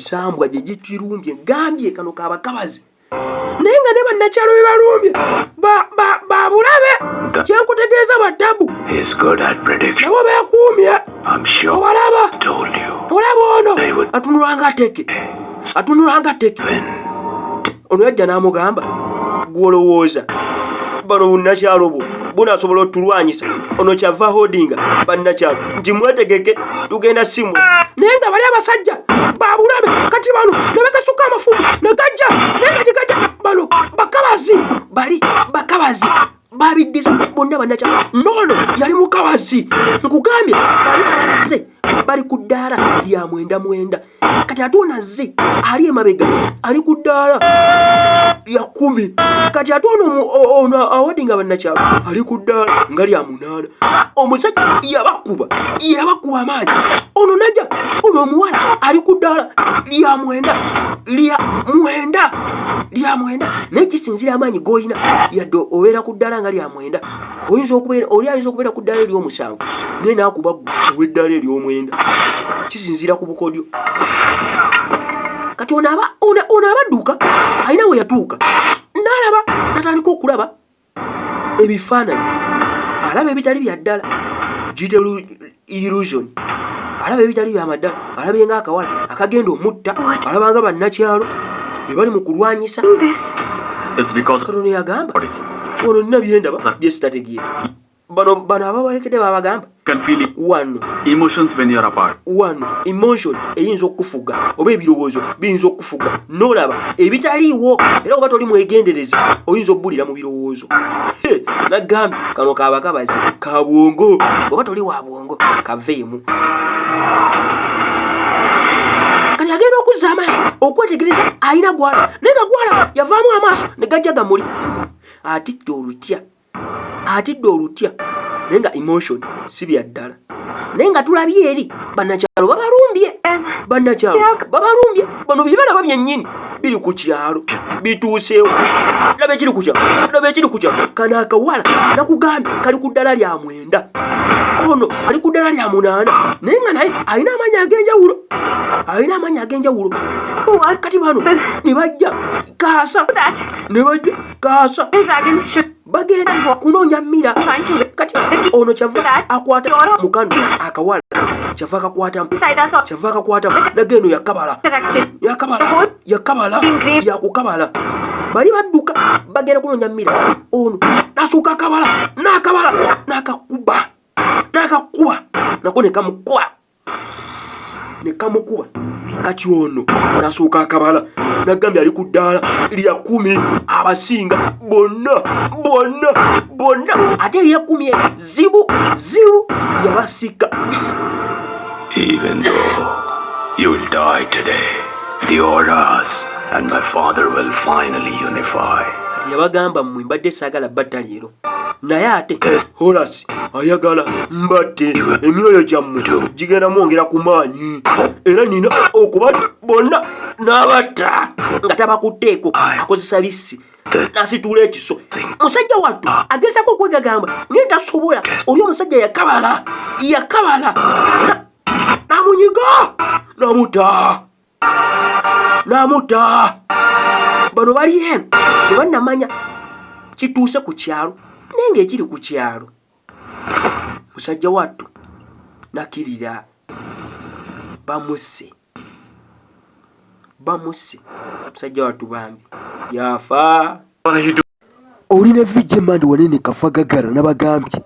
Emisambwa gye gikirumbye, gambye kano kabakabazi, naye nga ne bannakyalo be balumbye babulabe. Kyenkutegeeza, batabu nabo beekuumye. Obalaba, olaba ono atunulanga teke, atunulanga teke. Ono yajja n'amugamba, gwolowooza bano bunnakyalo bwo bunasobola otulwanyisa? Ono kyava hodinga bannakyalo nti mwetegeke, tugenda simu. Naye nga bali abasajja babulabe. Kati bano ne bakasuka amafumu ne gajja, naye nga tegajja. Bano bakabazi, bali bakabazi babiddiza bonna bannakyalo. Noono yali mukabazi. Nkugambye, bali abazze bali ku ddaala lya 9 9. Kati ate ono azze ali emabega ali ku ddaala lya 10. Kati ate ono ono awadi nga bannakyalo ali ku ddaala nga lya 8. Omusajja yabakuba, yabakuba amaanyi. Ono najja, ono omuwala ali ku ddaala lya 9, lya 9, lya 9. Naye kisinzira amaanyi g'olina. Yadde obeera ku ddaala nga lya 9, oyinza okubeera oli ayinza okubeera ku ddaala ery'omusanvu, naye naakuba ggwe ow'eddaala ery'omwenda. Kisinziira ku bukodyo. Kati ono aba adduka, alina we yatuuka n'alaba, natandika okulaba ebifaananyi, alaba ebitali bya ddala, giyite illusion, alaba ebitali byamaddala. Alabye nga akawala akagenda omutta, alaba nga bannakyalo be bali mu kulwanyisa. Katono yagamba ono, nina byendaba byesitategeera. Bano ababalekedde babagamba wano wano emotion eyinza okukufuga oba ebirowoozo biyinza okukufuga nolaba ebitaliiwo, era oba toli mwegendereza oyinza okubulira mu birowoozo. Nagambye kano kabakabazi ka bwongo, oba toli wa bwongo kaveemu. Kati agenda okuzza amaaso okwetegereza, alina gwala, naye nga gwala yavaamu amaaso ne gajja gamuli. Atidde olutya, atidde olutya, naye nga emotion si bya ddala. Naye nga tulabye eri bannakyalo babalumbye, bannakyalo babalumbye. Bano bye balaba byennyini biri ku kyalo bituuseewo. Laba ekiri ku kyalo, laba ekiri ku kyalo. Kano akawala nakugambye kali ku ddala lya 9, ono ali ku ddala lya 8, naye nga naye alina amaanyi ag'enjawulo, alina amaanyi ag'enjawulo. Kati bano ne bajja kaasa, ne bajja kaasa, bagenda kunoonya Mira. Kati ono kyava akwata mukano akawala, kyava akakwatamu, kyava akakwatamu. Nageno yakabala, yakabala, yakabala, yakukabala. Bali badduka bagenda kunoonya Mira. Ono nasooka akabala, nakabala, nakakuba, nakakuba, nako nekamukuba, nekamukuba. Kati ono nasooka akabala, nagambye ali ku ddaala lya 10, abasinga bonna bonna bonna. Ate eryekumi zibu zibu, yabasika. Even though you will die today, the Auras and my father will finally unify. Kati yabagamba, mmwe mbadde saagala batta leero, naye ate Horasi ayagala mbatte. Emyoyo gyammwe gigenda mwongera ku maanyi, era nina okuba bonna n'abatta. Nga tabakutteeko, akozesa bissi, nasituula ekiso. Musajja wattu agezako okwegagamba, naye tasobola. Oli omusajja yakabala, yakabala, namunyiga, namuta, namuta. Bano bali eno tebannamanya kituuse ku kyalo, naye ng'ekiri ku kyalo, musajja wattu nakirira bamusse, bamusse. Musajja wattu bambi yafa. Oli ne VJ Mandi wanene kafa gagara. Nabagambye